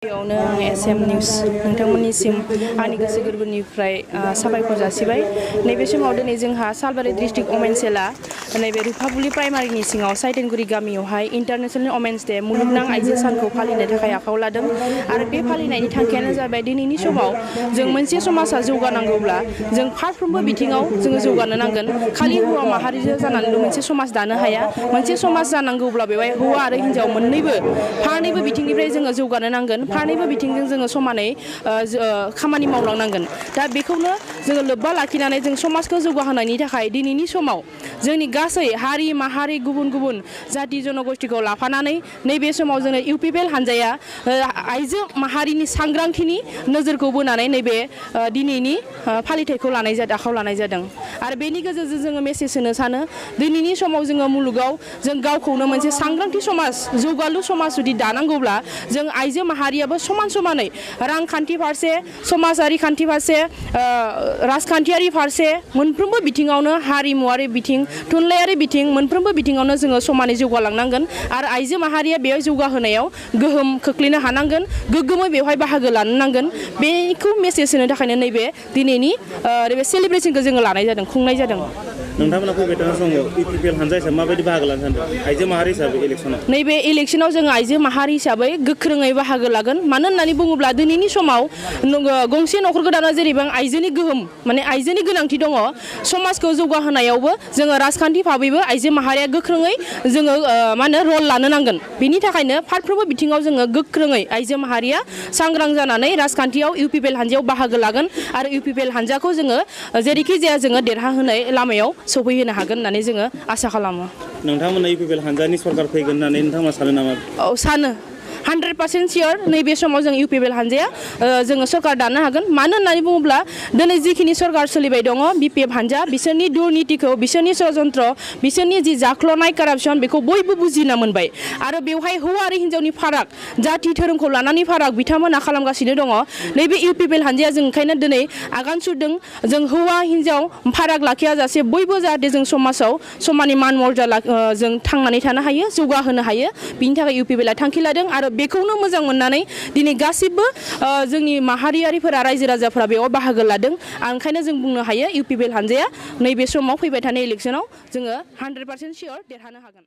बेयावनो आं SM news नोंथांमोननिसिम आंनि गोसो गोरबोनिफ्राय साबायखर जासिबाय। नैबे समाव दिनै जोंहा सालबारि डिस्ट्रिक्ट वमेन सेलआ नैबे रुफाबुलि प्राइमारिनि सिङाव साइटेनगुरि गामियावहाय इन्टारनेशनेल वमेन्स डे मुलुगनां आइजो सानखौ फालिनो थाखाय आखायाव लादों आरो बे फालिनायनि थांखियानो जाबाय दिनैनि समाव जों मोनसे समाजा जौगानांगौब्ला जों फारफ्रोमबो बिथिङाव जोङो जौगानो नांगोन। खालि हौवा माहारिजों जानानैल' मोनसे समाज दानो हाया। मोनसे समाज जानांगौब्ला बेवहाय हौवा आरो हिन्जाव मोननैबो फारनैबो बिथिंनिफ्राय जोङो जौगानो नांगोन। फारनैबो बिथिंजों जोङो समानै खामानि मावलांनांगोन। दा बेखौनो जोङो लोब्बा लाखिनानै जों समाजखौ जौगाहोनायनि थाखाय दिनैनि समाव जोंनि गासै हारि माहारि गुबुन गुबुन जाति जनगोष्ठीखौ लाफानानै नैबे समाव जोङो इउपिपिएल हान्जाया आइजो माहारिनि सांग्रांथिनि नोजोरखौ बोनानै नैबे दिनैनि फालिथायखौ आखायाव लानाय जादों। आरो बेनि गेजेरजों जोङो मेसेज होनो सानो दिनैनि समाव जोङो मुलुगाव जों गावखौनो मोनसे सांग्रांथि समाज जौगालु समाज जुदि दानांगौब्ला जों आइजो माहारियाबो समान समानै रांखान्थि फारसे समाजारि खान्थि फारसे राजखान्थियारि फारसे मोनफ्रोमबो बिथिङावनो हारिमुवारि बिथिं थुनलाइयारि बिथिं मोनफ्रोमबो बिथिङावनो जोङो समानै जौगालांनांगोन आरो आइजो माहारिया बेयाव जौगाहोनायाव गोहोम खोख्लैनो हानांगोन गोग्गोमै बेवहाय बाहागो लानो नांगोन। बेखौ मेसेज होनो थाखायनो नैबे दिनैनि बे सेलिब्रेसनखौ जोङो लानाय जादों खुंनाय जादों। नोंथांमोना फैबाय थानाय समाव इउपिपिएल हानजा हिसाबै माबायदि बाहागो लानो सानदों आइजो माहारि हिसाबै इलेक्सनाव? नैबे इलेक्सनाव जोङो आइजो माहारि हिसाबै गोख्रोङै बाहागो लागोन। मानो होननानै बुङोब्ला दिनैनि समाव गंसे न'खरखौ दाना जेरैबां आइजोनि गोहोम माने आइजोनि गोनांथि दङ समाजखौ जौगाहोनायावबो जोङो राजखान्थि भाबैबो आइजो माहारिया गोख्रोङै जोङो रल लानो नांगोन। बेनि थाखायनो फारफ्रोमबो बिथिङाव जोङो गोख्रोङै आइजो माहारिया सांग्रां जानानै राजखान्थियाव इउपिपिएल हान्जायाव बाहागो लागोन आरो इउपिपिएल हान्जाखौ जोङो जेरैखि जाया जोङो देरहाहोनाय लामायाव सौफैहोनो हागोन होननानै जोङो आसा खालामो। नोंथांमोना इउपिपिएल हान्जानि सरकार फैगोन होननानै नोंथांमोना सानो नामा? औ सानो 100% सियर नैबे समाव जों इउपिपिएल हान्जाया जोङो सरकार दानो हागोन। मानो होननानै बुङोब्ला दिनै जिखिनि सरकार सोलिबाय दङ बिपिएफ हान्जा बिसोरनि दुर्नितिखौ बिसोरनि षड्यन्त्र बिसोरनि जि जाख्ल'नाय कारापसन बेखौ बयबो बुजिना मोनबाय आरो बेवहाय हौवा आरो हिन्जावनि फाराग जाथि धोरोमखौ लानानै फाराग बिथांमोना खालामगासिनो दङ। नैबे इउपिपिएल हान्जाया जों ओंखायनो दिनै आगान सुरदों जों हौवा हिन्जाव फाराग लाखियाजासे बयबो जाहाथे जों समाजाव समाननि मान मर्यादा जों थांनानै थानो हायो जौगाहोनो हायो बिनि थाखाय इउपिपिएलआ थांखि लादों आरो बेखौनो मोजां मोननानै दिनै गासिबो जोंनि माहारियारिफोरा रायजो राजाफोरा बेयाव बाहागो लादों। ओंखायनो जों बुंनो हायो इउपिपिएल हान्जाया नैबे समाव फैबाय थानाय इलेक्सनाव जोङो 100% सियर देरहानो हागोन।